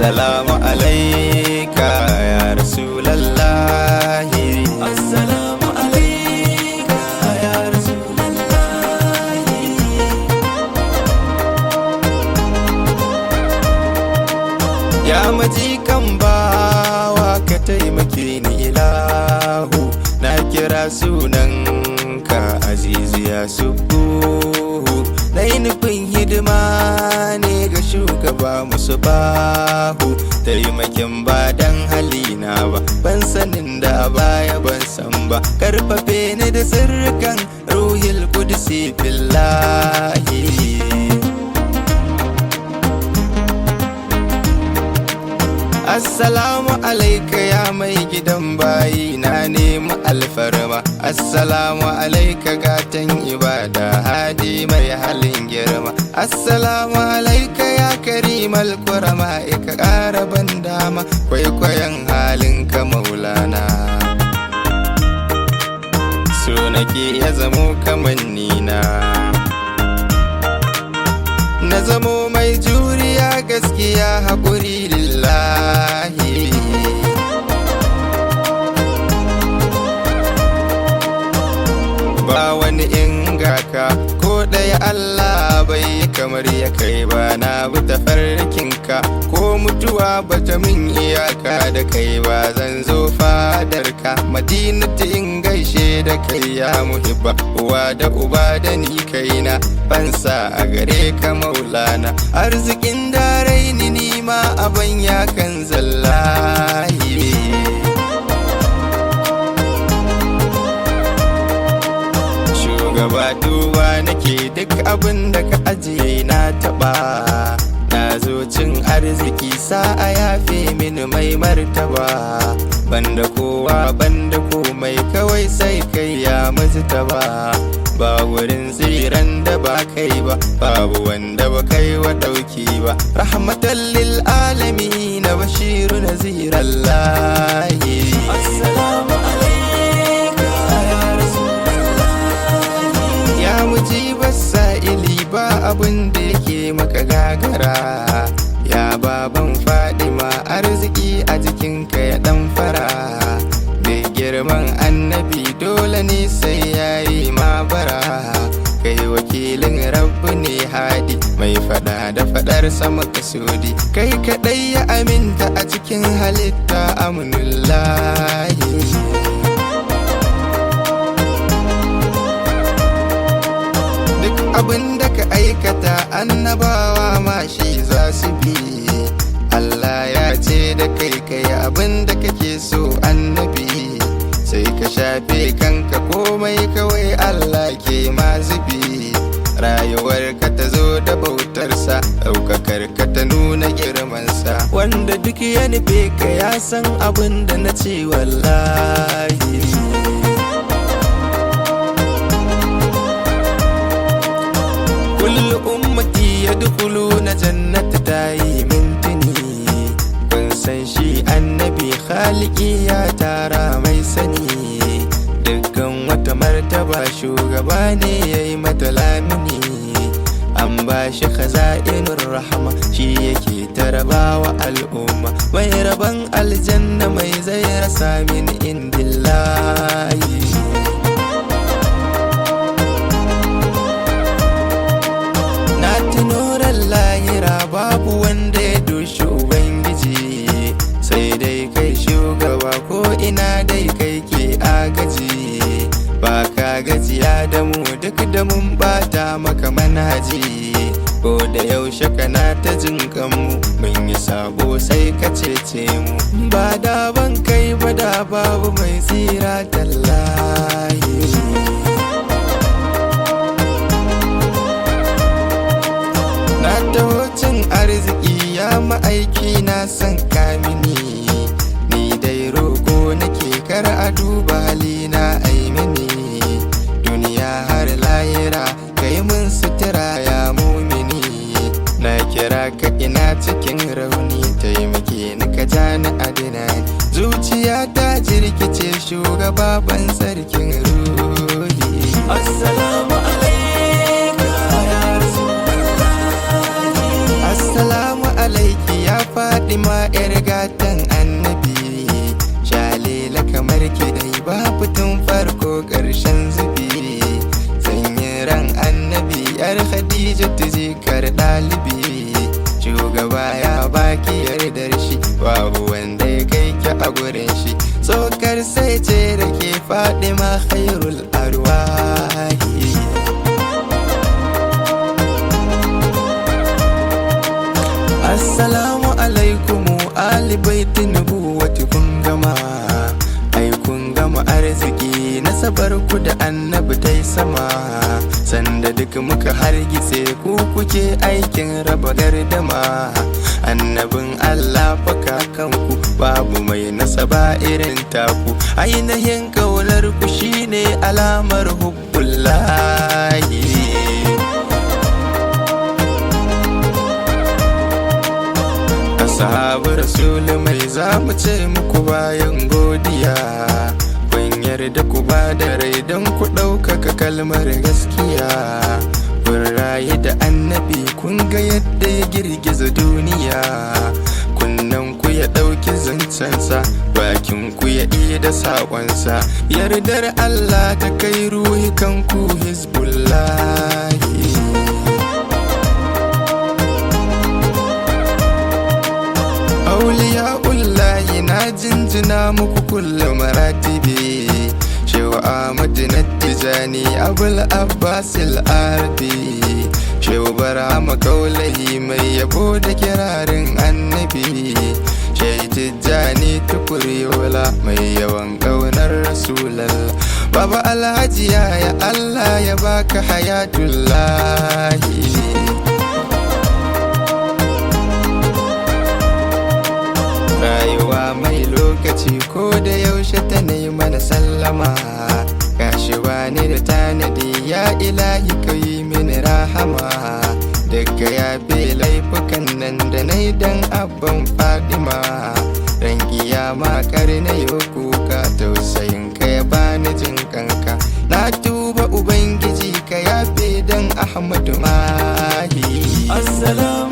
Assalamu alaika ya Rasulallahi. Assalamu alaika ya Rasulallahi. Ya majikan bawa, ka taimake ni ilahu. Na kira sunanka, azizu ya subuhu. Na yi nufin hidima ne ga shugaba musu bahu. Taimakin ba dan halina ba, ban sanin da baya ban san ba. Karfafe ni da sirrikan ruhil kudusi billahi. Assalamu alaika ya mai gidan bayi, na nemi alfarma. Assalamu alaika gatan ibada, hadi mai halin girma. Assalamu alaika ya karimal kurama, ka ƙara ban dama kwaikwayon halinka maulana. So nake ya zamo kamannina, na zamo mai juriya, gaskiya, haƙuri lillahi. Ba wani ingaka ko ɗaya, Allah bai yi kamar ya kai ba. Na bi tafarkinka, ko mutuwa bata min iyaka da kai ba. Zan zo fadarka Madinatu in gaishe da kai ya muhibba. Uwa da uba da ni kaina fansa a gare ka maulana. Arzikin darai ni nima aban ya kan zallahi. Shugaba, duba nake duk abin da ka ajiye na taba. Na zo cin arziki, sa'a yafe mini mai martaba. Banda kowa, banda komai, kawai sai kai ya ba. Ba wurin tsiran da ba kai ba, babu wanda ba kai wa dauki ba. Rahmatan lil alamin, bashiru nazirallahi. Assalamu alaika ya Rasulallahi. Ya mujibar sa'ili, ba abin da yake maka gagara. Ya baban Fadima, arziki a jikinka ya dan fara. Da girman annabi dole ne sai yayi mabara. Kai wakilin rabbu ne, hadi mai fada da fadar sama kasudi. Kai kadai ya aminta a cikin halitta, aminullahi. Duk abin da ka aikata, annabawa ma shi za su bi. Allah ya ce da kai kai abin da kake so annabi. Sai ka shafe kanka komai, kawai Allah ke ma zubi. Rayuwarka ta zo da bautarsa, ɗaukakar ka ta nuna girmansa. Wanda duk ya nufe ka ya san abin da na ce wallahi. Kullu ummati yadkhuluna jannata tayi mintini. Kun san shi annabi khaliki ya tara mai sani. Dukkan wata martaba shugaba ne yayi mata lamini. An ba shi khaza'inur rahama, shi yake tarabawa al'umma. Mai rabon aljanna mai zai rasa min indillahi. Na tuno ran lahira babu wanda ya doshi Ubangiji, sai dai kai shugaba, ko ina dai kai ke agaji. Ba ka gajiya da mu duk da mun bata maka manhaji. Ko da yaushe kana ta jin kanmu, mun yi sabo sai ka cece mu. Ba da ban kai ba da babu mai tsira tallahi. Na taho cin arziki ya ma'aiki, na san kamini. Ni dai roko nake, kar a duba halina ai mini. Duniya har lahira kai mun sutura ya mumini. Na kira ka ina cikin rauni, taimake ni ka ja ni adina. Zuciya ta jirkice, shugaba ban sarkin ruhi. Assalamu alaika ya Rasulallahi. Assalamu alaiki ya Fadima yar gatan annabi, Shalela kamar ki dai babu tun farko ƙarshen zubi. Sanyin ran annabi yar Khadija jikar ɗalibi, shugaba ya baki yardar shi, babu wanda ya kai ki a gurin shi. Tsokar sai ce da ke Fadima khairul arwahi. Assalamu alaikumu ali baiti nubuwati, kun gama ai kun gama arziki, nasabar ku da annabi tai sama. Sanda duk muka hargitse, ku kuke aikin raba gardama. Annabin Allah fa kakanku, babu mai nasaba irin taku. Ainihin kaunar ku shine alamar hubbullahi. Ashabu Rasul, mai za mu ce muku bayan godiya? Kun yarda ku ba da rai don ku ɗaukaka kalmar gaskiya. Kun rayu da annabi, kun ga yadda ya girgiza duniya. Kunnen ku ya ɗauki zancensa, bakin ku ya iya da saƙonsa. Yardar Allah ta kai ruhikanku Hizbullahi. Auliya'ullahi, na jinjina muku kullum maratibi. Shehu Ahmad na Tijani, Abul Abbas Arabi, Shehu Barhama Kaulahi mai yabo da kirarin annabi, Shehu Tijjani Tukur Yola mai yawan ƙaunar Rasulallah, Baba Alhaji ya Allah ya baka hayatullahi. Rayuwa mai lokaci ko da yaushe ta mana sallama. Gashi bani da tanadi, ya ilahi ka yi mini rahama. Daga yafe laifukan nan da nai dan abban Fadima. Ran kiyama kar na yi kuka, tausayin ka ya bani jin kanka. Na tuba, Ubangiji, ka yafe dan Ahmadu Mahi. Assalamu